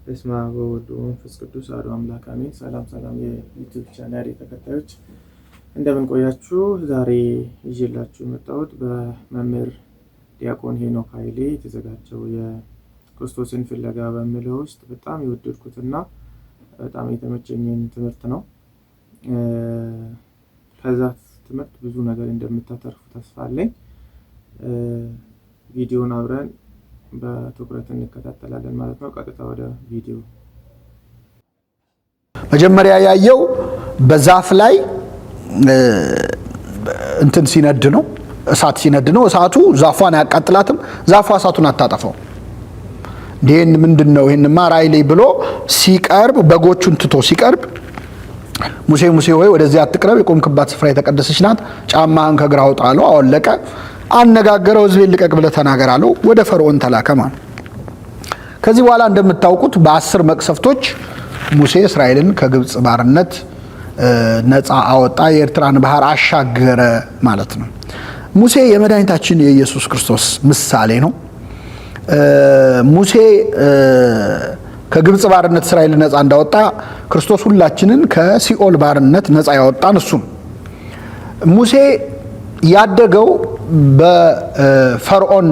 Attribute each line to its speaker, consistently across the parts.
Speaker 1: በስመ አብ ወወልድ ወመንፈስ ቅዱስ አሐዱ አምላክ አሜን። ሰላም ሰላም፣ የ YouTube channel ተከታዮች እንደምን ቆያችሁ? ዛሬ ይዤላችሁ የመጣሁት በመምህር ዲያቆን ሄኖክ ኃይሌ የተዘጋጀው የክርስቶስን ፍለጋ በሚለው ውስጥ በጣም የወደድኩትና በጣም የተመቸኝን ትምህርት ነው። ከዛ ትምህርት ብዙ ነገር እንደምታተርፉ ተስፋ አለኝ። ቪዲዮን አብረን በትኩረት እንከታተላለን ማለት ነው። ቀጥታ ወደ ቪዲዮ።
Speaker 2: መጀመሪያ ያየው በዛፍ ላይ እንትን ሲነድ ነው፣ እሳት ሲነድ ነው። እሳቱ ዛፏን አያቃጥላትም፣ ዛፏ እሳቱን አታጠፋው። ይህን ምንድን ነው? ይህንማ ራእይ ላይ ብሎ ሲቀርብ፣ በጎቹን ትቶ ሲቀርብ ሙሴ ሙሴ ሆይ ወደዚህ አትቅረብ፣ የቆምክባት ስፍራ የተቀደሰች ናት፣ ጫማህን ከእግርህ አውጣ አለው። አወለቀ። አነጋገረው። ሕዝቤን ልቀቅ ብለህ ተናገር አለው። ወደ ፈርዖን ተላከ ማለት። ከዚህ በኋላ እንደምታውቁት በ10 መቅሰፍቶች ሙሴ እስራኤልን ከግብፅ ባርነት ነፃ አወጣ፣ የኤርትራን ባህር አሻገረ ማለት ነው። ሙሴ የመድኃኒታችን የኢየሱስ ክርስቶስ ምሳሌ ነው። ሙሴ ከግብፅ ባርነት እስራኤልን ነፃ እንዳወጣ ክርስቶስ ሁላችንን ከሲኦል ባርነት ነፃ ያወጣን እሱ ነው። ሙሴ ያደገው በፈርዖን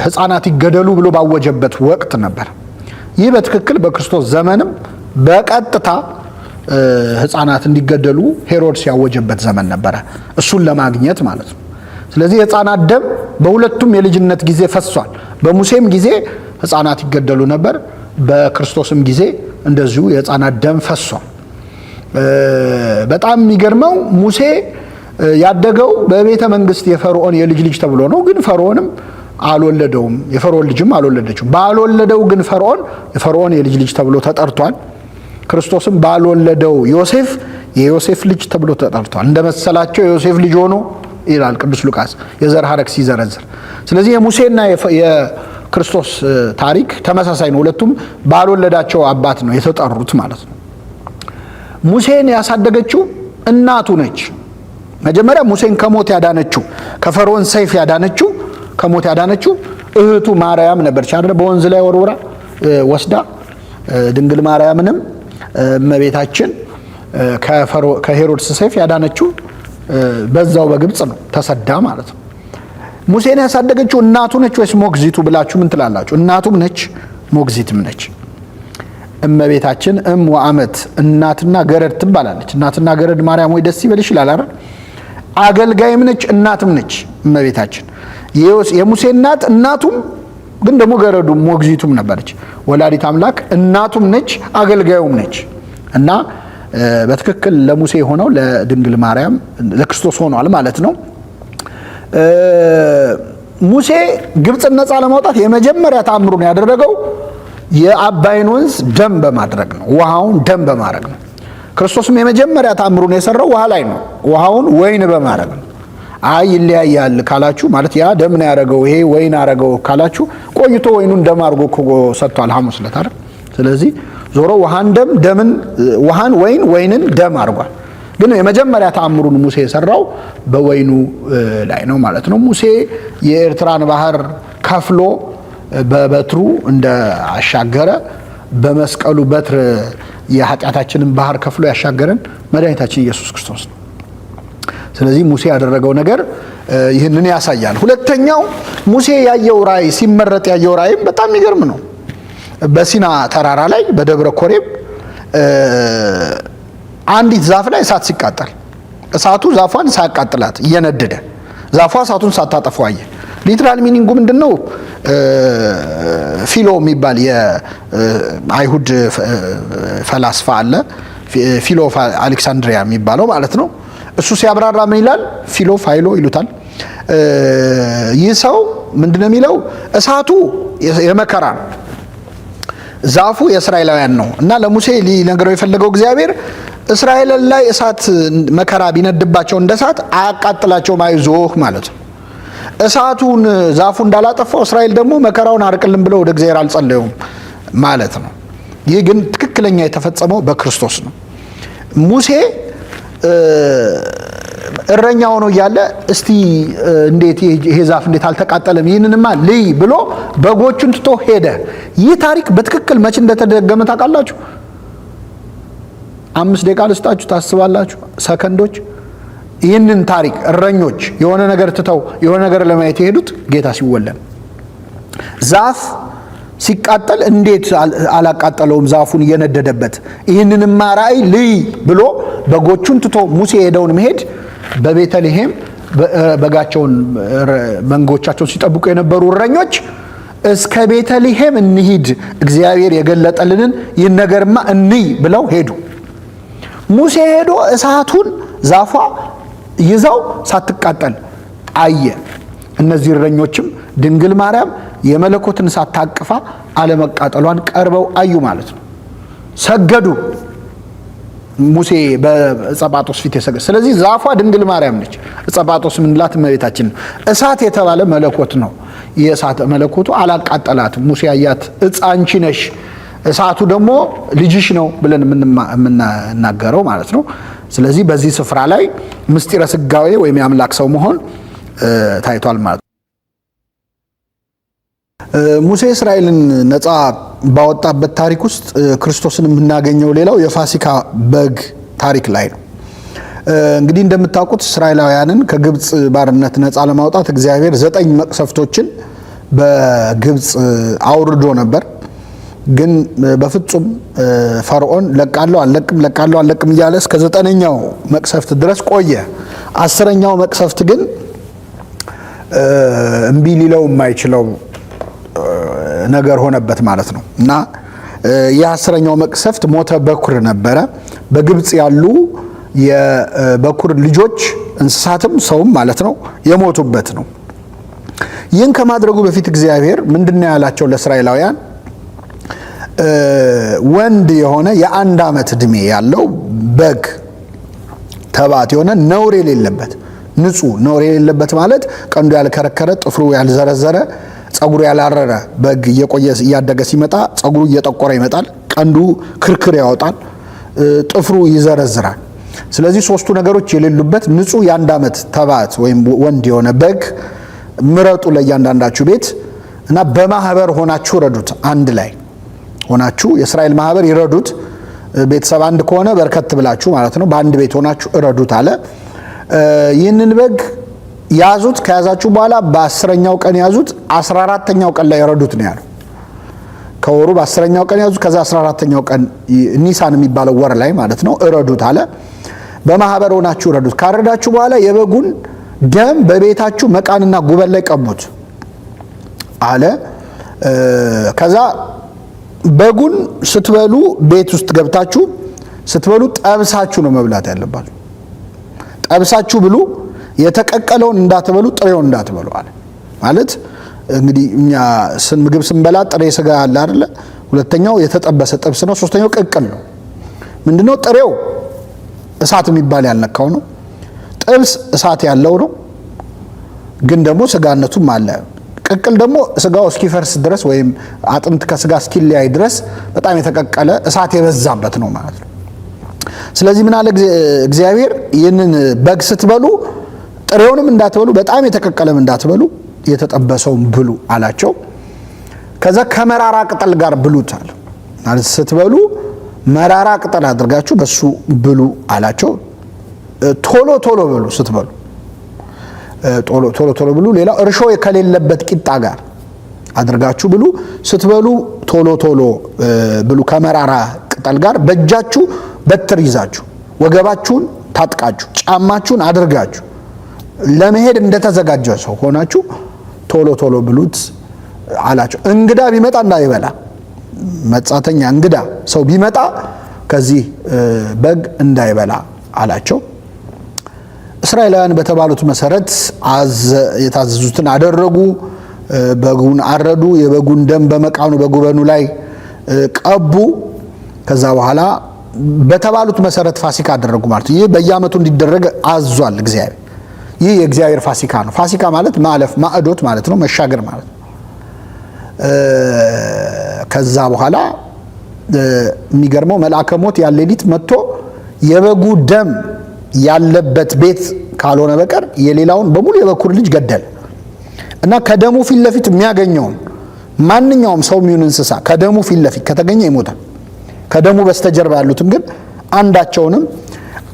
Speaker 2: ሕፃናት ይገደሉ ብሎ ባወጀበት ወቅት ነበር። ይህ በትክክል በክርስቶስ ዘመንም በቀጥታ ሕፃናት እንዲገደሉ ሄሮድስ ያወጀበት ዘመን ነበረ፣ እሱን ለማግኘት ማለት ነው። ስለዚህ የሕፃናት ደም በሁለቱም የልጅነት ጊዜ ፈሷል። በሙሴም ጊዜ ሕፃናት ይገደሉ ነበር፣ በክርስቶስም ጊዜ እንደዚሁ የሕፃናት ደም ፈሷል። በጣም የሚገርመው ሙሴ ያደገው በቤተ መንግስት የፈርዖን የልጅ ልጅ ተብሎ ነው። ግን ፈርዖንም አልወለደውም፣ የፈርዖን ልጅም አልወለደችውም። ባልወለደው ግን ፈርዖን የፈርዖን የልጅ ልጅ ተብሎ ተጠርቷል። ክርስቶስም ባልወለደው ዮሴፍ የዮሴፍ ልጅ ተብሎ ተጠርቷል። እንደመሰላቸው የዮሴፍ ልጅ ሆኖ ይላል ቅዱስ ሉቃስ የዘር ሐረግ ሲዘረዝር። ስለዚህ የሙሴና የክርስቶስ ታሪክ ተመሳሳይ ነው። ሁለቱም ባልወለዳቸው አባት ነው የተጠሩት ማለት ነው። ሙሴን ያሳደገችው እናቱ ነች። መጀመሪያ ሙሴን ከሞት ያዳነችው፣ ከፈርዖን ሰይፍ ያዳነችው፣ ከሞት ያዳነችው እህቱ ማርያም ነበረች አይደል? በወንዝ ላይ ወርውራ ወስዳ ድንግል ማርያምንም እመቤታችን ከሄሮድስ ሰይፍ ያዳነችው በዛው በግብፅ ነው ተሰዳ ማለት ነው። ሙሴን ያሳደገችው እናቱ ነች ወይስ ሞግዚቱ ብላችሁ ምን ትላላችሁ? እናቱም ነች ሞግዚትም ነች። እመቤታችን እም ወአመት እናትና ገረድ ትባላለች። እናትና ገረድ ማርያም ወይ ደስ ይበልሽ ይላል አይደል? አገልጋይም ነች እናትም ነች እመቤታችን። የሙሴ እናት እናቱም ግን ደግሞ ገረዱም ሞግዚቱም ነበረች። ወላዲት አምላክ እናቱም ነች አገልጋዩም ነች እና በትክክል ለሙሴ የሆነው ለድንግል ማርያም ለክርስቶስ ሆኗል ማለት ነው። ሙሴ ግብፅን ነፃ ለማውጣት የመጀመሪያ ተአምሩን ያደረገው የአባይን ወንዝ ደም በማድረግ ነው። ውሃውን ደም በማድረግ ነው። ክርስቶስም የመጀመሪያ ተአምሩን የሰራው ውሃ ላይ ነው። ውሃውን ወይን በማድረግ ነው። አይ ይለያያል ካላችሁ፣ ማለት ያ ደም ነው ያደረገው ይሄ ወይን አደረገው ካላችሁ፣ ቆይቶ ወይኑን ደም አድርጎ እኮ ሰጥቷል ሐሙስ ዕለት አይደል? ስለዚህ ዞሮ ውሃን ደም፣ ደምን ውሃን ወይን፣ ወይንን ደም አድርጓል። ግን የመጀመሪያ ተአምሩን ሙሴ የሰራው በወይኑ ላይ ነው ማለት ነው። ሙሴ የኤርትራን ባህር ከፍሎ በበትሩ እንደ አሻገረ በመስቀሉ በትር የኃጢአታችንን ባህር ከፍሎ ያሻገረን መድኃኒታችን ኢየሱስ ክርስቶስ ነው። ስለዚህ ሙሴ ያደረገው ነገር ይህንን ያሳያል። ሁለተኛው ሙሴ ያየው ራእይ፣ ሲመረጥ ያየው ራእይም በጣም የሚገርም ነው። በሲና ተራራ ላይ በደብረ ኮሬብ አንዲት ዛፍ ላይ እሳት ሲቃጠል እሳቱ ዛፏን ሳያቃጥላት እየነደደ ዛፏ እሳቱን ሳታጠፋው አየ። Literal meaning ኡ ምንድን ነው? ፊሎ የሚባል የአይሁድ ፈላስፋ አለ። ፊሎ of Alexandria የሚባለው ማለት ነው። እሱ ሲያብራራ ምን ይላል? ፊሎ ፋይሎ ይሉታል። ይህ ሰው ምንድነው የሚለው? እሳቱ የመከራ ነው፣ ዛፉ የእስራኤላውያን ነው እና ለሙሴ ሊነግረው የፈለገው እግዚአብሔር እስራኤልን ላይ እሳት መከራ ቢነድባቸው እንደ እሳት አያቃጥላቸውም፣ አይዞህ ማለት ነው። እሳቱን ዛፉ እንዳላጠፋው እስራኤል ደግሞ መከራውን አርቅልን ብለው ወደ እግዚአብሔር አልጸለዩም ማለት ነው። ይህ ግን ትክክለኛ የተፈጸመው በክርስቶስ ነው። ሙሴ እረኛ ሆኖ እያለ እስቲ እንዴት ይሄ ዛፍ እንዴት አልተቃጠለም? ይህንንማ ልይ ብሎ በጎቹን ትቶ ሄደ። ይህ ታሪክ በትክክል መቼ እንደተደገመ ታውቃላችሁ? 5 ደቂቃ ልስጣችሁ፣ ታስባላችሁ? ሰከንዶች። ይህንን ታሪክ እረኞች የሆነ ነገር ትተው የሆነ ነገር ለማየት የሄዱት ጌታ ሲወለድ ዛፍ ሲቃጠል እንዴት አላቃጠለውም? ዛፉን እየነደደበት ይህንንማ ራእይ ልይ ብሎ በጎቹን ትቶ ሙሴ የሄደውን መሄድ በቤተልሔም በጋቸውን መንጎቻቸውን ሲጠብቁ የነበሩ እረኞች እስከ ቤተልሔም እንሂድ፣ እግዚአብሔር የገለጠልንን ይህን ነገርማ እንይ ብለው ሄዱ። ሙሴ ሄዶ እሳቱን ዛፏ ይዛው ሳትቃጠል አየ። እነዚህ እረኞችም ድንግል ማርያም የመለኮትን እሳት ታቅፋ አለመቃጠሏን ቀርበው አዩ ማለት ነው። ሰገዱ። ሙሴ በዕፀ ጳጦስ ፊት የሰገደ። ስለዚህ ዛፏ ድንግል ማርያም ነች። ዕፀ ጳጦስ ምንላት እመቤታችን ነው። እሳት የተባለ መለኮት ነው። የእሳት መለኮቱ አላቃጠላትም። ሙሴ ያያት ዕፅ አንቺ ነሽ፣ እሳቱ ደግሞ ልጅሽ ነው ብለን የምንናገረው ማለት ነው። ስለዚህ በዚህ ስፍራ ላይ ምስጢረ ሥጋዌ ወይም የአምላክ ሰው መሆን ታይቷል ማለት ነው። ሙሴ እስራኤልን ነፃ ባወጣበት ታሪክ ውስጥ ክርስቶስን የምናገኘው ሌላው የፋሲካ በግ ታሪክ ላይ ነው። እንግዲህ እንደምታውቁት እስራኤላውያንን ከግብፅ ባርነት ነፃ ለማውጣት እግዚአብሔር 9 መቅሰፍቶችን በግብፅ አውርዶ ነበር። ግን በፍጹም ፈርዖን ለቃለሁ አለቅም ለቃለሁ አለቅም እያለ እስከ 9ኛው መቅሰፍት ድረስ ቆየ። 10ኛው መቅሰፍት ግን እምቢ ሊለው የማይችለው ነገር ሆነበት ማለት ነው። እና የ10ኛው መቅሰፍት ሞተ በኩር ነበረ። በግብፅ ያሉ የበኩር ልጆች እንስሳትም ሰውም ማለት ነው የሞቱበት ነው። ይህን ከማድረጉ በፊት እግዚአብሔር ምንድነው ያላቸው ለእስራኤላውያን? ወንድ የሆነ የ1 ዓመት ዕድሜ ያለው በግ ተባት የሆነ ነውር የሌለበት ንጹህ፣ ነውር የሌለበት ማለት ቀንዱ ያልከረከረ፣ ጥፍሩ ያልዘረዘረ፣ ጸጉሩ ያላረረ በግ እየቆየ እያደገ ሲመጣ ጸጉሩ እየጠቆረ ይመጣል፣ ቀንዱ ክርክር ያወጣል፣ ጥፍሩ ይዘረዝራል። ስለዚህ 3ቱ ነገሮች የሌሉበት ንጹህ የ1 ዓመት ተባት ወይም ወንድ የሆነ በግ ምረጡ ለእያንዳንዳችሁ ቤት እና በማህበር ሆናችሁ ረዱት። አንድ ላይ ሆናችሁ የእስራኤል ማህበር ይረዱት። ቤተሰብ አንድ ከሆነ በርከት ብላችሁ ማለት ነው በአንድ ቤት ሆናችሁ እረዱት አለ። ይህንን በግ ያዙት። ከያዛችሁ በኋላ በ10ኛው ቀን ያዙት፣ 14ኛው ቀን ላይ ረዱት ነው ያለው። ከወሩ በ10ኛው ቀን ያዙት፣ ከዛ 14ኛው ቀን ኒሳን የሚባለው ወር ላይ ማለት ነው እረዱት አለ። በማህበር ሆናችሁ ረዱት። ካረዳችሁ በኋላ የበጉን ደም በቤታችሁ መቃንና ጉበን ላይ ቀቡት አለ። ከዛ በጉን ስትበሉ ቤት ውስጥ ገብታችሁ ስትበሉ ጠብሳችሁ ነው መብላት ያለባችሁ። ጠብሳችሁ ብሉ፣ የተቀቀለውን እንዳትበሉ፣ ጥሬውን እንዳትበሉ አለ። ማለት እንግዲህ እኛ ምግብ ስንበላ ጥሬ ስጋ አለ አይደለ? ሁለተኛው የተጠበሰ ጥብስ ነው። ሶስተኛው ቅቅል ነው። ምንድነው ጥሬው? እሳት የሚባል ያልነካው ነው። ጥብስ እሳት ያለው ነው፣ ግን ደግሞ ስጋነቱም አለ። ቅቅል ደግሞ ስጋው እስኪፈርስ ድረስ ወይም አጥንት ከስጋ እስኪለያይ ድረስ በጣም የተቀቀለ እሳት የበዛበት ነው ማለት ነው። ስለዚህ ምን አለ እግዚአብሔር? ይህንን በግ ስትበሉ ጥሬውንም እንዳትበሉ፣ በጣም የተቀቀለም እንዳትበሉ፣ የተጠበሰውን ብሉ አላቸው። ከዛ ከመራራ ቅጠል ጋር ብሉት አለ። ማለት ስትበሉ መራራ ቅጠል አድርጋችሁ በሱ ብሉ አላቸው። ቶሎ ቶሎ ብሉ ስትበሉ፣ ቶሎ ቶሎ ብሉ። ሌላው እርሾ ከሌለበት ቂጣ ጋር አድርጋችሁ ብሉ። ስትበሉ ቶሎ ቶሎ ብሉ ከመራራ ቅጠል ጋር። በእጃችሁ በትር ይዛችሁ ወገባችሁን ታጥቃችሁ ጫማችሁን አድርጋችሁ ለመሄድ እንደተዘጋጀ ሰው ሆናችሁ ቶሎ ቶሎ ብሉት አላቸው። እንግዳ ቢመጣ እንዳይበላ፣ መጻተኛ እንግዳ ሰው ቢመጣ ከዚህ በግ እንዳይበላ አላቸው። እስራኤላውያን በተባሉት መሰረት የታዘዙትን አደረጉ። በጉን አረዱ። የበጉን ደም በመቃኑ በጉበኑ ላይ ቀቡ። ከዛ በኋላ በተባሉት መሰረት ፋሲካ አደረጉ ማለት ነው። ይህ በየዓመቱ እንዲደረግ አዟል እግዚአብሔር። ይህ የእግዚአብሔር ፋሲካ ነው። ፋሲካ ማለት ማለፍ፣ ማዕዶት ማለት ነው፣ መሻገር ማለት ነው። ከዛ በኋላ የሚገርመው መልአከ ሞት ያ ሌሊት መጥቶ የበጉ ደም ያለበት ቤት ካልሆነ በቀር የሌላውን በሙሉ የበኩር ልጅ ገደለ እና ከደሙ ፊት ለፊት የሚያገኘውን ማንኛውም ሰው የሚሆን እንስሳ ከደሙ ፊት ለፊት ከተገኘ ይሞታል። ከደሙ በስተጀርባ ያሉትን ግን አንዳቸውንም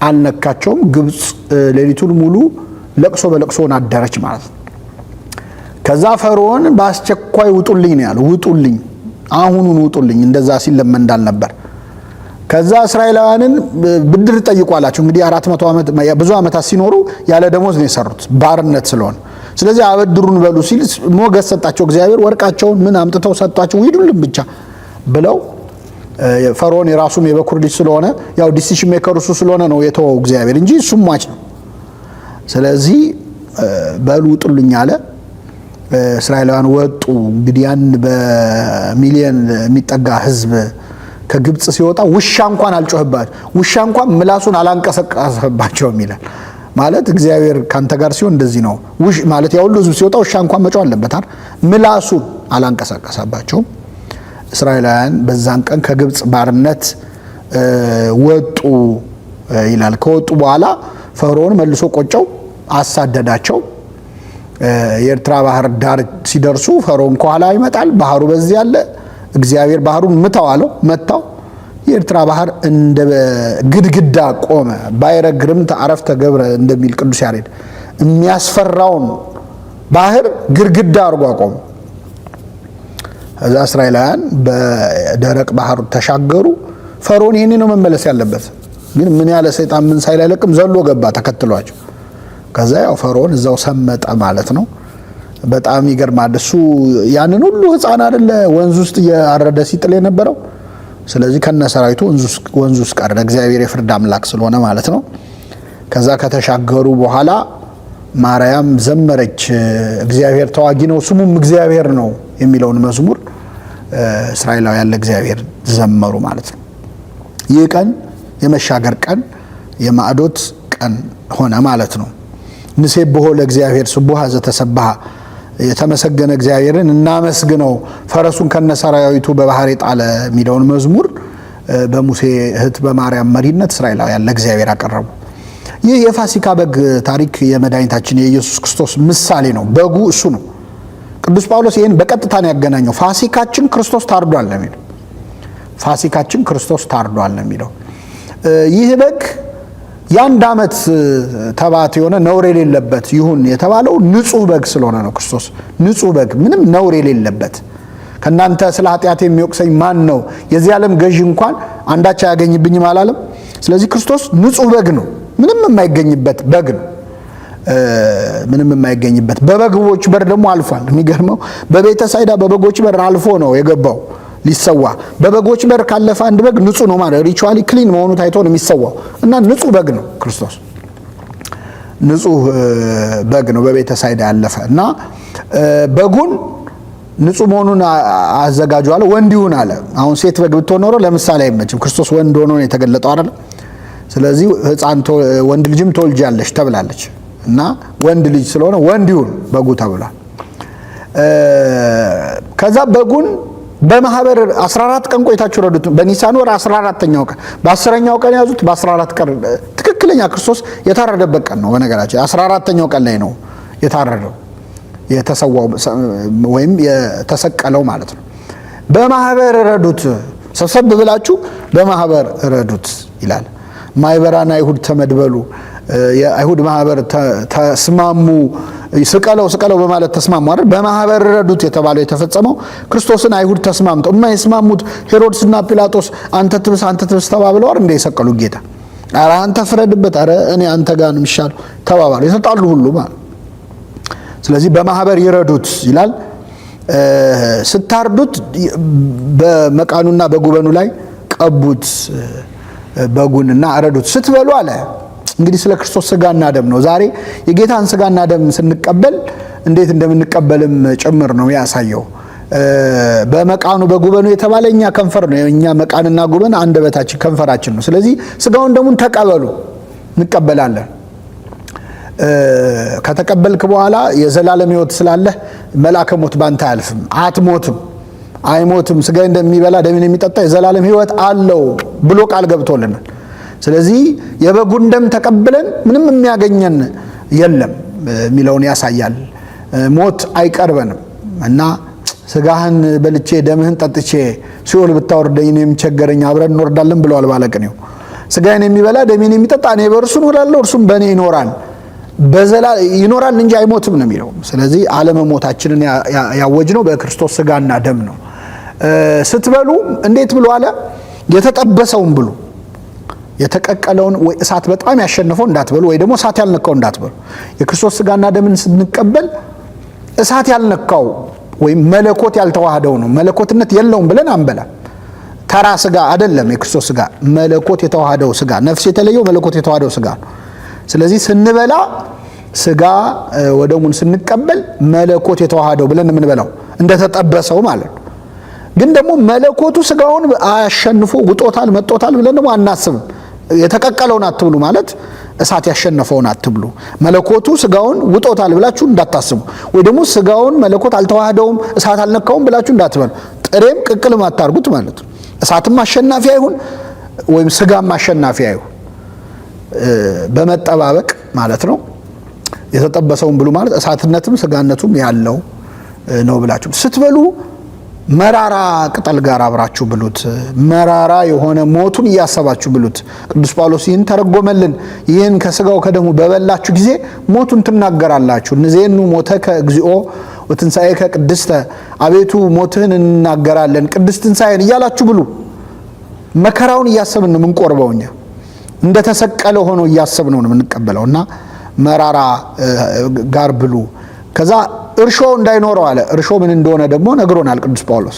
Speaker 2: አልነካቸውም። ግብፅ ሌሊቱን ሙሉ ለቅሶ በለቅሶ አደረች ማለት ነው። ከዛ ፈርዖን በአስቸኳይ ውጡልኝ ነው ያለው። ውጡልኝ፣ አሁኑን ውጡልኝ። እንደዛ ሲለመን እንዳልነበር። ከዛ እስራኤላውያንን ብድር ጠይቁ አላቸው። እንግዲህ 400 ዓመት ብዙ ዓመታት ሲኖሩ ያለ ደሞዝ ነው የሰሩት ባርነት ስለሆነ። ስለዚህ አበድሩን በሉ ሲል ሞገስ ሰጣቸው እግዚአብሔር። ወርቃቸውን ምን አምጥተው ሰጧቸው። ሂዱልን ብቻ ብለው፣ ፈርዖን የራሱም የበኩር ልጅ ስለሆነ፣ ያው decision maker እሱ ስለሆነ ነው የተወው እግዚአብሔር እንጂ እሱም ሟች ነው። ስለዚህ በሉ ውጡልኝ አለ። እስራኤላውያን ወጡ። እንግዲህ ያን በሚሊየን የሚጠጋ ህዝብ ከግብፅ ሲወጣ ውሻ እንኳን አልጮህባቸው፣ ውሻ እንኳን ምላሱን አላንቀሳቀሰባቸውም ይላል። ማለት እግዚአብሔር ካንተ ጋር ሲሆን እንደዚህ ነው። ማለት ያ ሁሉ ህዝብ ሲወጣ ውሻ እንኳን መጮህ አለበት አይደል? ምላሱን አላንቀሳቀሰባቸውም። እስራኤላውያን በዛን ቀን ከግብፅ ባርነት ወጡ ይላል። ከወጡ በኋላ ፈርዖን መልሶ ቆጨው፣ አሳደዳቸው። የኤርትራ ባህር ዳር ሲደርሱ ፈርዖን ከኋላ ይመጣል፣ ባህሩ በዚህ አለ። እግዚአብሔር ባህሩን ምታው አለው፣ መታው። የኤርትራ ባህር እንደ ግድግዳ ቆመ። ባሕረ ግርምተ አረፍተ ገብረ እንደሚል ቅዱስ ያሬድ፣ የሚያስፈራውን ባህር ግድግዳ አድርጎ አቆመ። እዛ እስራኤላውያን በደረቅ ባህር ተሻገሩ። ፈርዖን ይህኔ ነው መመለስ ያለበት፣ ግን ምን ያለ ሰይጣን ምን ሳይል አይለቅም፣ ዘሎ ገባ ተከትሏቸው። ከዛ ያው ፈርዖን እዛው ሰመጠ ማለት ነው። በጣም ይገርማል። እሱ ያንን ሁሉ ሕፃን አይደለ ወንዝ ውስጥ እያረደ ሲጥል የነበረው። ስለዚህ ከነ ሰራዊቱ ወንዝ ውስጥ ቀረ። እግዚአብሔር የፍርድ አምላክ ስለሆነ ማለት ነው። ከዛ ከተሻገሩ በኋላ ማርያም ዘመረች። እግዚአብሔር ተዋጊ ነው ስሙም እግዚአብሔር ነው የሚለውን መዝሙር እስራኤላውያን ለእግዚአብሔር ዘመሩ ማለት ነው። ይህ ቀን የመሻገር ቀን፣ የማዕዶት ቀን ሆነ ማለት ነው። ንሴብሖ ለእግዚአብሔር ስቡሐ ዘተሰብሐ፣ የተመሰገነ እግዚአብሔርን እናመስግነው ፈረሱን ከነሰራዊቱ በባህር የጣለ የሚለውን መዝሙር በሙሴ እህት በማርያም መሪነት እስራኤላውያን ለእግዚአብሔር አቀረቡ። ይህ የፋሲካ በግ ታሪክ የመድኃኒታችን የኢየሱስ ክርስቶስ ምሳሌ ነው። በጉ እሱ ነው። ቅዱስ ጳውሎስ ይህን በቀጥታ ነው ያገናኘው። ፋሲካችን ክርስቶስ ታርዷል ነው የሚለው። ፋሲካችን ክርስቶስ ታርዷል ነው የሚለው። ይህ በግ የአንድ ዓመት ተባት የሆነ ነውር የሌለበት ይሁን የተባለው ንጹሕ በግ ስለሆነ ነው። ክርስቶስ ንጹሕ በግ፣ ምንም ነውር የሌለበት። ከእናንተ ስለ ኃጢአት የሚወቅሰኝ ማን ነው? የዚህ ዓለም ገዢ እንኳን አንዳች አያገኝብኝም አላለም። ስለዚህ ክርስቶስ ንጹሕ በግ ነው። ምንም የማይገኝበት በግ ነው። ምንም የማይገኝበት፣ በበጎች በር ደግሞ አልፏል። የሚገርመው በቤተ ሳይዳ በበጎች በር አልፎ ነው የገባው ሊሰዋ። በበጎች በር ካለፈ አንድ በግ ንጹህ ነው ማለት ritually clean መሆኑ ታይቶ ነው የሚሰዋው እና ንጹህ በግ ነው ክርስቶስ፣ ንጹህ በግ ነው በቤተ ሳይዳ ያለፈ። እና በጉን ንጹህ መሆኑን አዘጋጁ አለ። ወንድ ይሁን አለ። አሁን ሴት በግ ብትሆን ኖሮ ለምሳሌ አይመችም። ክርስቶስ ወንድ ሆኖ ነው የተገለጠው አይደል? ስለዚህ ሕፃን ወንድ ልጅም ትወልጃለሽ ተብላለች እና ወንድ ልጅ ስለሆነ ወንድ ይሁን በጉ ተብሏል። ከዛ በጉን በማህበር 14 ቀን ቆይታችሁ ረዱት። በኒሳን ወር 14ኛው ቀን፣ በ10ኛው ቀን ያዙት። በ14 ቀን ትክክለኛ ክርስቶስ የታረደበት ቀን ነው። በነገራችን 14ኛው ቀን ላይ ነው የታረደው፣ የተሰዋው ወይም የተሰቀለው ማለት ነው። በማህበር ረዱት፣ ሰብሰብ ብላችሁ በማህበር ረዱት ይላል። ማኅበራነ አይሁድ ተመድበሉ፣ የአይሁድ ማህበር ተስማሙ፣ ስቀለው ስቀለው በማለት ተስማሙ አይደል? በማህበር ረዱት የተባለው የተፈጸመው ክርስቶስን አይሁድ ተስማምተው፣ የማይስማሙት ሄሮድስና ጲላጦስ አንተ ትብስ አንተ ትብስ ተባብለው አይደል እንደ የሰቀሉ ጌታ? ኧረ አንተ ፍረድበት፣ ኧረ እኔ አንተ ጋር ነው የሚሻለው ተባባሉ፣ የተጣሉ ሁሉ ማለት። ስለዚህ በማህበር ይረዱት ይላል። ስታርዱት በመቃኑና በጉበኑ ላይ ቀቡት በጉንና እረዱት። ስትበሉ አለ። እንግዲህ ስለ ክርስቶስ ስጋና ደም ነው። ዛሬ የጌታን ስጋና ደም ስንቀበል እንዴት እንደምንቀበልም ጭምር ነው ያሳየው። በመቃኑ በጉበኑ የተባለ እኛ ከንፈር ነው። እኛ መቃንና ጉበን አንደበታችን ከንፈራችን ነው። ስለዚህ ስጋውን ደሙን ተቀበሉ፣ እንቀበላለን። ከተቀበልክ በኋላ የዘላለም ሕይወት ስላለህ መልአከ ሞት ባንተ አያልፍም፣ አትሞትም፣ አይሞትም። ስጋዬን እንደሚበላ ደሜን የሚጠጣ የዘላለም ሕይወት አለው ብሎ ቃል ገብቶልናል። ስለዚህ የበጉን ደም ተቀብለን ምንም የሚያገኘን የለም የሚለውን ያሳያል። ሞት አይቀርበንም እና ስጋህን በልቼ ደምህን ጠጥቼ ሲኦል ብታወርደኝ እኔም ቸገረኝ፣ አብረን እንወርዳለን ብለዋል ባለቅኔው። ስጋዬን የሚበላ ደሜን የሚጠጣ እኔ በእርሱ እኖራለሁ እርሱም በእኔ ይኖራል ይኖራል እንጂ አይሞትም ነው የሚለው። ስለዚህ አለመሞታችንን ያወጅነው በክርስቶስ ስጋና ደም ነው። ስትበሉ እንዴት ብሎ አለ? የተጠበሰውን ብሉ፣ የተቀቀለውን ወይ እሳት በጣም ያሸነፈው እንዳትበሉ፣ ወይ ደግሞ እሳት ያልነካው እንዳትበሉ። የክርስቶስ ስጋና ደምን ስንቀበል እሳት ያልነካው ወይም መለኮት ያልተዋህደው ነው፣ መለኮትነት የለውም ብለን አንበላ። ተራ ስጋ አይደለም የክርስቶስ ስጋ፣ መለኮት የተዋህደው ስጋ፣ ነፍስ የተለየው መለኮት የተዋህደው ስጋ ነው። ስለዚህ ስንበላ ስጋ ወደሙን ስንቀበል መለኮት የተዋህደው ብለን የምንበላው እንደተጠበሰው ማለት ነው። ግን ደግሞ መለኮቱ ስጋውን አሸንፎ ውጦታል መጦታል ብለን ደግሞ አናስብም። የተቀቀለውን አትብሉ ማለት እሳት ያሸነፈውን አትብሉ። መለኮቱ ስጋውን ውጦታል ብላችሁ እንዳታስቡ፣ ወይ ደግሞ ስጋውን መለኮት አልተዋህደውም እሳት አልነካውም ብላችሁ እንዳትበሉ። ጥሬም ቅቅልም አታርጉት ማለት ነው። እሳትም አሸናፊ አይሁን ወይም ስጋም አሸናፊ አይሁን፣ በመጠባበቅ ማለት ነው። የተጠበሰውን ብሉ ማለት እሳትነትም ስጋነቱም ያለው ነው ብላችሁ ስትበሉ መራራ ቅጠል ጋር አብራችሁ ብሉት። መራራ የሆነ ሞቱን እያሰባችሁ ብሉት። ቅዱስ ጳውሎስ ይህን ተረጎመልን። ይህን ከስጋው ከደሙ በበላችሁ ጊዜ ሞቱን ትናገራላችሁ። ንዜኑ ሞተከ እግዚኦ ወትንሣኤከ ቅድስተ፣ አቤቱ ሞትህን እንናገራለን ቅድስት ትንሣኤን እያላችሁ ብሉ። መከራውን እያሰብን ነው የምንቆርበው እኛ እንደተሰቀለ ሆኖ እያሰብን ነው የምንቀበለው። እና መራራ ጋር ብሉ። ከዛ እርሾ እንዳይኖረው አለ። እርሾ ምን እንደሆነ ደግሞ ነግሮናል ቅዱስ ጳውሎስ።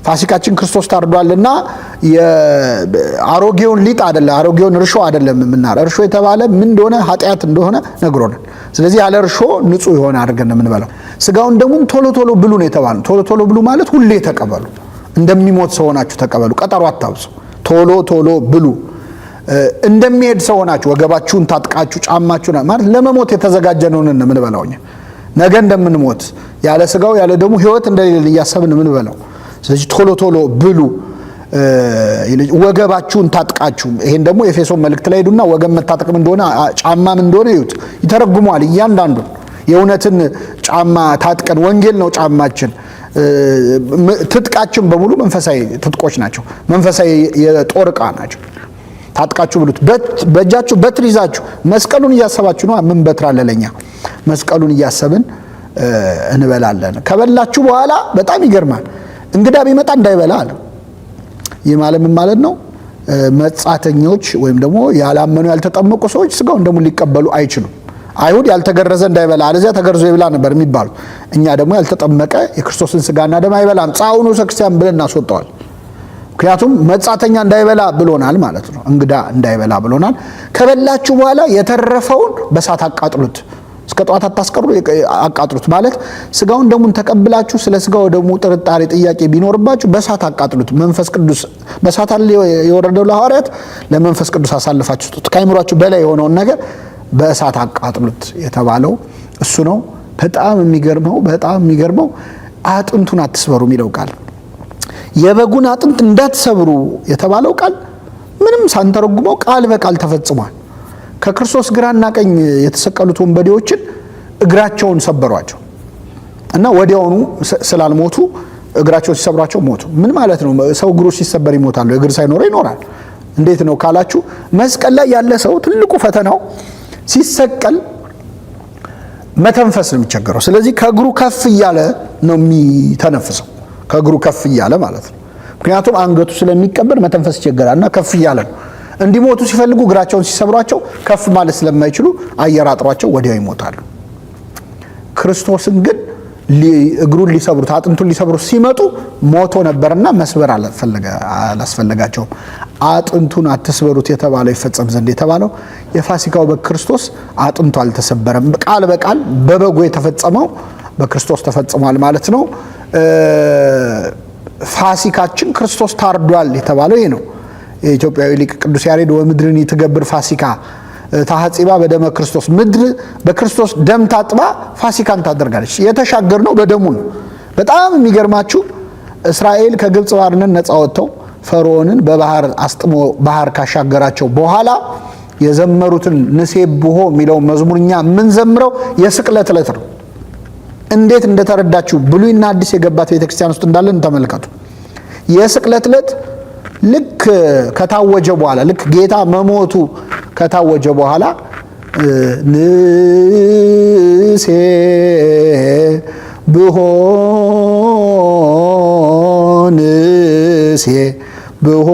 Speaker 2: ፋሲካችን ክርስቶስ ታርዷልና አሮጌውን ሊጥ አይደለም፣ አሮጌውን እርሾ አይደለም የምናረ እርሾ የተባለ ምን እንደሆነ ኃጢአት እንደሆነ ነግሮናል። ስለዚህ ያለ እርሾ ንጹሕ የሆነ አድርገን የምንበላው ስጋውን ደሙን ቶሎ ቶሎ ብሉ ነው የተባለው። ቶሎ ቶሎ ብሉ ማለት ሁሌ ተቀበሉ፣ እንደሚሞት ሰው ሆናችሁ ተቀበሉ። ቀጠሮ አታብዙ። ቶሎ ቶሎ ብሉ። እንደሚሄድ ሰው ሆናችሁ ወገባችሁን ታጥቃችሁ ጫማችሁን ማለት ለመሞት የተዘጋጀ ነውን የምንበላው እኛ ነገ እንደምንሞት ያለ ስጋው ያለ ደሙ ሕይወት እንደሌለን እያሰብን የምንበላው። ስለዚህ ቶሎ ቶሎ ብሉ፣ ወገባችሁን ታጥቃችሁ። ይሄን ደግሞ ኤፌሶን መልእክት ላይ ሄዱና ወገብ መታጠቅም እንደሆነ ጫማም እንደሆነ ይዩት፣ ይተረጉመዋል። እያንዳንዱን የእውነትን ጫማ ታጥቀን ወንጌል ነው ጫማችን። ትጥቃችን በሙሉ መንፈሳዊ ትጥቆች ናቸው። መንፈሳዊ የጦር ዕቃ ናቸው። ታጥቃችሁ ብሉት። በእጃችሁ በትር ይዛችሁ መስቀሉን እያሰባችሁ ነው። ምን በትር አለ ለኛ? መስቀሉን እያሰብን እንበላለን። ከበላችሁ በኋላ በጣም ይገርማል። እንግዳ ቢመጣ እንዳይበላ አለ። ይህ ማለት ምን ማለት ነው? መጻተኞች ወይም ደግሞ ያላመኑ ያልተጠመቁ ሰዎች ስጋውን ደሙን ሊቀበሉ አይችሉም። አይሁድ ያልተገረዘ እንዳይበላ አለዚያ ተገርዞ ይብላ ነበር የሚባሉ። እኛ ደግሞ ያልተጠመቀ የክርስቶስን ስጋና ደም አይበላም፣ ጻውኑ ክርስቲያን ብለን እናስወጣዋል። ምክንያቱም መጻተኛ እንዳይበላ ብሎናል ማለት ነው። እንግዳ እንዳይበላ ብሎናል። ከበላችሁ በኋላ የተረፈውን በእሳት አቃጥሉት፣ እስከ ጠዋት አታስቀሩ፣ አቃጥሉት ማለት ስጋውን ደሙን ተቀብላችሁ ስለ ስጋው ደሙ ጥርጣሬ፣ ጥያቄ ቢኖርባችሁ በእሳት አቃጥሉት። መንፈስ ቅዱስ በእሳት አለ የወረደው ለሐዋርያት፣ ለመንፈስ ቅዱስ አሳልፋችሁ ስጡት። ከአይምሯችሁ በላይ የሆነውን ነገር በእሳት አቃጥሉት የተባለው እሱ ነው። በጣም የሚገርመው በጣም የሚገርመው አጥንቱን አትስበሩ የሚለው ቃል የበጉን አጥንት እንዳትሰብሩ የተባለው ቃል ምንም ሳንተረጉመው ቃል በቃል ተፈጽሟል። ከክርስቶስ ግራና ቀኝ የተሰቀሉት ወንበዴዎችን እግራቸውን ሰበሯቸው እና ወዲያውኑ ስላልሞቱ እግራቸውን ሲሰብሯቸው ሞቱ። ምን ማለት ነው? ሰው እግሩ ሲሰበር ይሞታል፣ እግር ሳይኖረው ይኖራል። እንዴት ነው ካላችሁ፣ መስቀል ላይ ያለ ሰው ትልቁ ፈተናው ሲሰቀል መተንፈስ ነው የሚቸገረው። ስለዚህ ከእግሩ ከፍ እያለ ነው የሚተነፍሰው ከእግሩ ከፍ እያለ ማለት ነው። ምክንያቱም አንገቱ ስለሚቀበር መተንፈስ ይቸገራል እና ከፍ እያለ ነው። እንዲሞቱ ሲፈልጉ እግራቸውን ሲሰብሯቸው ከፍ ማለት ስለማይችሉ አየር አጥሯቸው ወዲያው ይሞታሉ። ክርስቶስን ግን እግሩን ሊሰብሩት አጥንቱን ሊሰብሩት ሲመጡ ሞቶ ነበርና መስበር አላስፈለጋቸውም። አጥንቱን አትስበሩት የተባለው ይፈጸም ዘንድ የተባለው የፋሲካው በክርስቶስ አጥንቱ አልተሰበረም። ቃል በቃል በበጉ የተፈጸመው በክርስቶስ ተፈጽሟል ማለት ነው። ፋሲካችን ክርስቶስ ታርዷል የተባለው ይህ ነው። የኢትዮጵያዊ ሊቅ ቅዱስ ያሬድ ወምድርን ትገብር ፋሲካ ታሐጺባ በደመ ክርስቶስ፣ ምድር በክርስቶስ ደም ታጥባ ፋሲካን ታደርጋለች። የተሻገርነው በደሙ ነው። በጣም የሚገርማችሁ እስራኤል ከግብፅ ባርነት ነፃ ወጥተው ፈርዖንን በባህር አስጥሞ ባህር ካሻገራቸው በኋላ የዘመሩትን ንሴብሖ የሚለውን መዝሙር እኛ የምንዘምረው የስቅለት ዕለት ነው። እንዴት እንደተረዳችሁ ብሉይና አዲስ የገባት ቤተክርስቲያን ውስጥ እንዳለን ተመልከቱ። የስቅለት ዕለት ልክ ከታወጀ በኋላ፣ ልክ ጌታ መሞቱ ከታወጀ በኋላ ንሴብሖ ንሴብሖ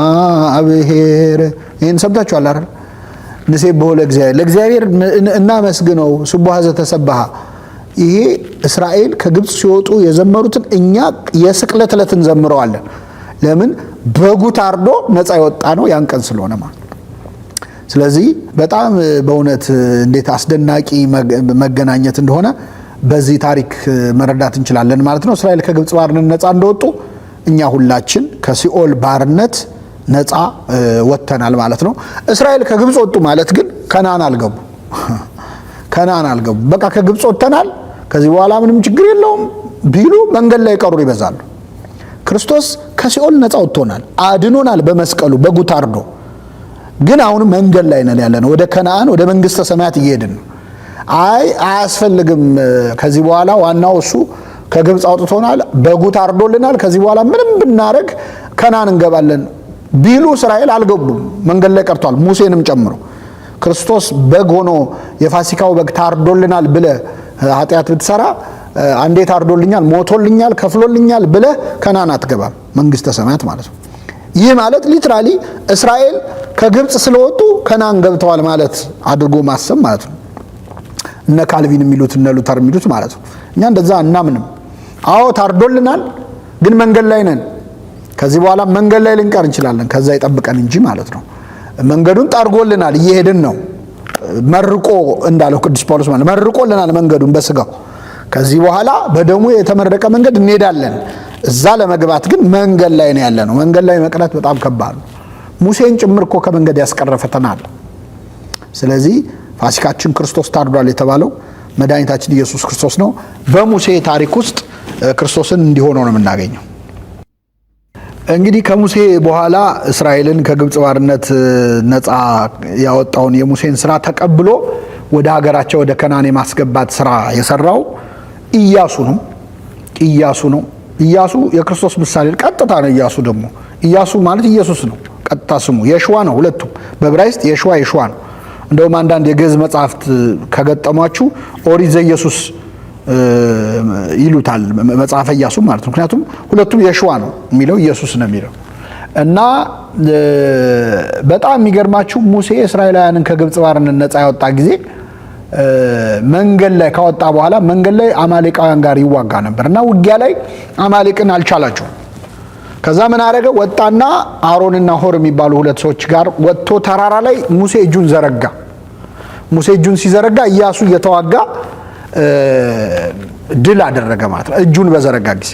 Speaker 2: ለእግዚአብሔር። ይህን ሰምታችኋል አይደል? ንሴብሖ ለእግዚአብሔር፣ ለእግዚአብሔር እናመስግነው፣ ስቡሐ ዘተሰብሐ። ይሄ እስራኤል ከግብፅ ሲወጡ የዘመሩትን እኛ የስቅለት ዕለት እንዘምረዋለን። ለምን? በጉ ታርዶ ነፃ የወጣ ነው ያን ቀን ስለሆነ ማለት። ስለዚህ በጣም በእውነት እንዴት አስደናቂ መገናኘት እንደሆነ በዚህ ታሪክ መረዳት እንችላለን ማለት ነው። እስራኤል ከግብፅ ባርነት ነፃ እንደወጡ እኛ ሁላችን ከሲኦል ባርነት ነፃ ወጥተናል ማለት ነው። እስራኤል ከግብፅ ወጡ ማለት ግን ከነዓን አልገቡ፣ ከነዓን አልገቡ። በቃ ከግብፅ ወጥተናል፣ ከዚህ በኋላ ምንም ችግር የለውም ቢሉ መንገድ ላይ የቀሩ ይበዛሉ። ክርስቶስ ከሲኦል ነፃ ወጥቶናል፣ አድኖናል በመስቀሉ በጉ ታርዶ። ግን አሁንም መንገድ ላይ ነን ያለነው፣ ወደ ከነዓን ወደ መንግስተ ሰማያት እየሄድን ነው። አይ አያስፈልግም፣ ከዚህ በኋላ ዋናው እሱ ከግብፅ አውጥቶናል፣ በጉ ታርዶልናል፣ ከዚህ በኋላ ምንም ብናረግ ከነዓን እንገባለን ቢሉ እስራኤል አልገቡም፣ መንገድ ላይ ቀርቷል፣ ሙሴንም ጨምሮ። ክርስቶስ በግ ሆኖ የፋሲካው በግ ታርዶልናል ብለህ ኃጢአት ብትሰራ አንዴ ታርዶልኛል፣ ሞቶልኛል፣ ከፍሎልኛል ብለህ ከነዓን አትገባም፣ መንግስተ ሰማያት ማለት ነው። ይህ ማለት literally እስራኤል ከግብፅ ስለወጡ ከነዓን ገብተዋል ማለት አድርጎ ማሰብ ማለት ነው። እነ ካልቪን የሚሉት፣ እነ ሉተር የሚሉት ማለት ነው። እኛ እንደዛ አናምንም። አዎ ታርዶልናል፣ ግን መንገድ ላይ ነን። ከዚህ በኋላ መንገድ ላይ ልንቀር እንችላለን። ከዛ ይጠብቀን እንጂ ማለት ነው። መንገዱን ጠርጎልናል፣ እየሄድን ነው። መርቆ እንዳለው ቅዱስ ጳውሎስ ማለት መርቆልናል መንገዱን በስጋው። ከዚህ በኋላ በደሙ የተመረቀ መንገድ እንሄዳለን። እዛ ለመግባት ግን መንገድ ላይ ነው ያለነው። መንገድ ላይ መቅረት በጣም ከባድ ነው። ሙሴን ጭምር እኮ ከመንገድ ያስቀረ ፈተና አለ። ስለዚህ ፋሲካችን ክርስቶስ ታርዷል የተባለው መድኃኒታችን ኢየሱስ ክርስቶስ ነው። በሙሴ ታሪክ ውስጥ ክርስቶስን እንዲሆነው ነው የምናገኘው። እንግዲህ ከሙሴ በኋላ እስራኤልን ከግብፅ ባርነት ነፃ ያወጣውን የሙሴን ስራ ተቀብሎ ወደ ሀገራቸው ወደ ከነዓን የማስገባት ስራ የሰራው ኢያሱ ነው። ኢያሱ ነው። ኢያሱ የክርስቶስ ምሳሌ ቀጥታ ነው። ኢያሱ ደግሞ ኢያሱ ማለት ኢየሱስ ነው። ቀጥታ ስሙ የሽዋ ነው። ሁለቱም በዕብራይስጥ የሽዋ የሽዋ ነው። እንደውም አንዳንድ የግዕዝ መጽሐፍት ከገጠሟችሁ ኦሪት ዘኢየሱስ ይሉታል፣ መጽሐፈ ኢያሱ ማለት ነው። ምክንያቱም ሁለቱም የሽዋ ነው የሚለው፣ ኢየሱስ ነው የሚለው። እና በጣም የሚገርማችሁ ሙሴ እስራኤላውያንን ከግብፅ ባርነት ነፃ ያወጣ ጊዜ መንገድ ላይ ካወጣ በኋላ መንገድ ላይ አማሌቃውያን ጋር ይዋጋ ነበር እና ውጊያ ላይ አማሌቅን አልቻላቸውም። ከዛ ምን አደረገ? ወጣና አሮንና ሆር የሚባሉ ሁለት ሰዎች ጋር ወጥቶ ተራራ ላይ ሙሴ እጁን ዘረጋ። ሙሴ እጁን ሲዘረጋ ኢያሱ እየተዋጋ ድል አደረገ ማለት ነው። እጁን በዘረጋ ጊዜ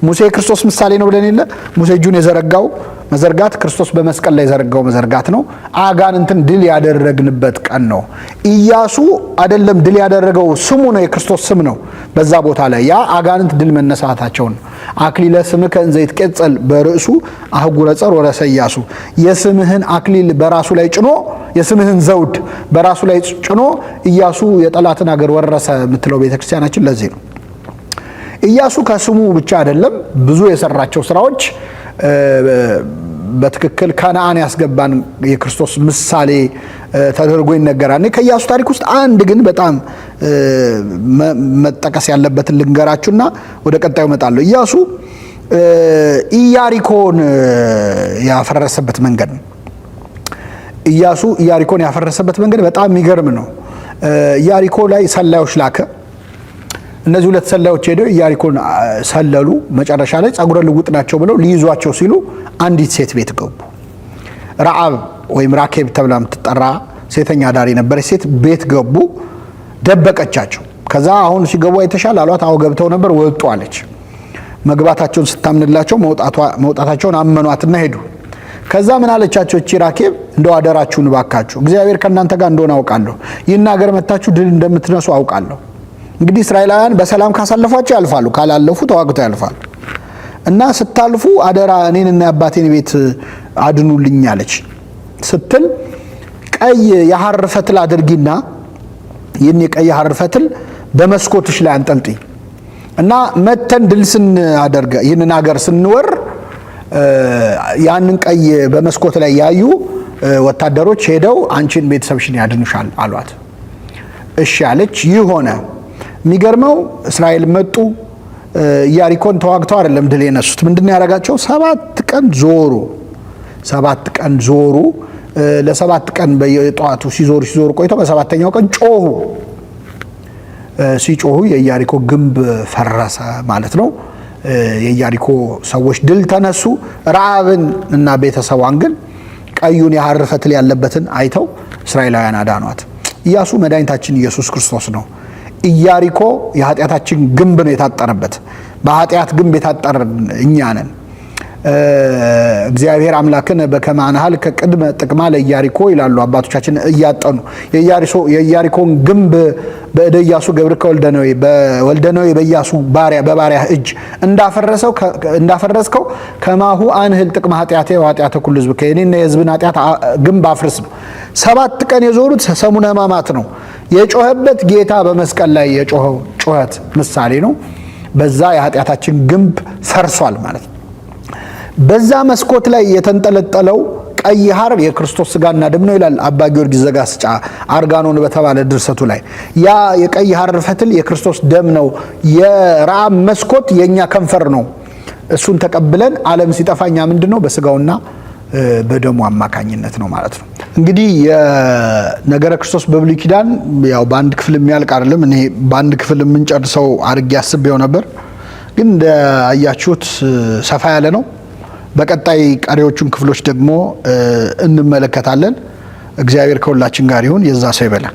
Speaker 2: ሙሴ የክርስቶስ ምሳሌ ነው ብለን የለ? ሙሴ እጁን የዘረጋው መዘርጋት ክርስቶስ በመስቀል ላይ የዘረጋው መዘርጋት ነው። አጋንንትን ድል ያደረግንበት ቀን ነው። ኢያሱ አይደለም ድል ያደረገው፣ ስሙ ነው፣ የክርስቶስ ስም ነው። በዛ ቦታ ላይ ያ አጋንንት ድል መነሳታቸውን ነው። አክሊለ ስምከ እንዘ ይትቄጸል በርእሱ አህጉረ ጸር ወረሰ ኢያሱ፣ የስምህን አክሊል በራሱ ላይ ጭኖ፣ የስምህን ዘውድ በራሱ ላይ ጭኖ ኢያሱ የጠላትን ሀገር ወረሰ የምትለው ቤተክርስቲያናችን ለዚህ ነው። ኢያሱ ከስሙ ብቻ አይደለም፣ ብዙ የሰራቸው ስራዎች በትክክል ከነዓን ያስገባን የክርስቶስ ምሳሌ ተደርጎ ይነገራል። እኔ ከኢያሱ ታሪክ ውስጥ አንድ ግን በጣም መጠቀስ ያለበትን ልንገራችሁና ወደ ቀጣዩ እመጣለሁ። ኢያሱ ኢያሪኮን ያፈረሰበት መንገድ ነው። ኢያሱ ኢያሪኮን ያፈረሰበት መንገድ በጣም የሚገርም ነው። ኢያሪኮ ላይ ሰላዮች ላከ። እነዚህ ሁለት ሰላዮች ሄደው ኢያሪኮን ሰለሉ። መጨረሻ ላይ ጸጉረ ልውጥ ናቸው ብለው ሊይዟቸው ሲሉ አንዲት ሴት ቤት ገቡ። ረዓብ ወይም ራኬብ ተብላ የምትጠራ ሴተኛ አዳሪ የነበረች ሴት ቤት ገቡ፣ ደበቀቻቸው። ከዛ አሁን ሲገቡ አይተሻል አሏት። አዎ ገብተው ነበር ወጡ አለች። መግባታቸውን ስታምንላቸው መውጣታቸውን አመኗትና ሄዱ። ከዛ ምን አለቻቸው እቺ ራኬብ? እንደው አደራችሁን እባካችሁ እግዚአብሔር ከእናንተ ጋር እንደሆነ አውቃለሁ። ይህን ሀገር መታችሁ ድል እንደምትነሱ አውቃለሁ። እንግዲህ እስራኤላውያን በሰላም ካሳለፏቸው ያልፋሉ፣ ካላለፉ ተዋግተው ያልፋሉ። እና ስታልፉ አደራ እኔንና የአባቴን ቤት አድኑልኝ አለች ስትል ቀይ የሐር ፈትል አድርጊና ይህን የቀይ ሐር ፈትል በመስኮትሽ ላይ አንጠልጥይ እና መተን ድል ስናደርግ ይህንን ሀገር ስንወር ያንን ቀይ በመስኮት ላይ ያዩ ወታደሮች ሄደው አንቺን ቤተሰብሽን ያድኑሻል አሏት። እሺ አለች። ይህ ሆነ። የሚገርመው እስራኤል መጡ። ኢያሪኮን ተዋግተው አይደለም ድል የነሱት። ምንድን ያደረጋቸው? 7 ቀን ዞሩ። 7 ቀን ዞሩ። ለ7 ቀን በየጠዋቱ ሲዞሩ ሲዞሩ ቆይተው በ7ኛው ቀን ጮሁ። ሲጮሁ የኢያሪኮ ግንብ ፈረሰ ማለት ነው። የኢያሪኮ ሰዎች ድል ተነሱ። ረዓብን እና ቤተሰቧን ግን ቀዩን የሐር ፈትል ያለበትን አይተው እስራኤላውያን አዳኗት። ኢያሱ መድኃኒታችን ኢየሱስ ክርስቶስ ነው። ኢያሪኮ የኃጢአታችን ግንብ ነው የታጠረበት። በኃጢአት ግንብ የታጠርን እኛ ነን። እግዚአብሔር አምላክን በከመ አንሃል ከቅድመ ጥቅማ ለኢያሪኮ ይላሉ አባቶቻችን እያጠኑ። የኢያሪኮን ግንብ በእደ ኢያሱ ገብርከ ወልደ ነዌ በኢያሱ ባሪያ በባሪያ እጅ እንዳፈረስከው ከማሁ አንህል ጥቅመ ኃጢአቴ ወኃጢአተ ኩሉ ሕዝብ ከእኔና የሕዝብን ኃጢአት ግንብ አፍርስ ነው። 7 ቀን የዞሩት ሰሙነ ሕማማት ነው። የጮኸበት ጌታ በመስቀል ላይ የጮኸው ጩኸት ምሳሌ ነው። በዛ የኃጢአታችን ግንብ ፈርሷል ማለት ነው። በዛ መስኮት ላይ የተንጠለጠለው ቀይ ሐር የክርስቶስ ስጋና ደም ነው ይላል አባ ጊዮርጊስ ዘጋስጫ አርጋኖን በተባለ ድርሰቱ ላይ። ያ የቀይ ሐር ፈትል የክርስቶስ ደም ነው። የረዓብ መስኮት የኛ ከንፈር ነው። እሱን ተቀብለን ዓለም ሲጠፋ እኛ ምንድነው በስጋውና በደሙ አማካኝነት ነው ማለት ነው። እንግዲህ የነገረ ክርስቶስ በብሉይ ኪዳን ያው በአንድ ክፍል የሚያልቅ አይደለም። እኔ በአንድ ክፍል የምንጨርሰው አድርጌ አስቤው ነበር፣ ግን እንዳያችሁት ሰፋ ያለ ነው። በቀጣይ ቀሪዎቹን ክፍሎች ደግሞ እንመለከታለን። እግዚአብሔር ከሁላችን ጋር ይሁን። የዛ ሰው ይበለን።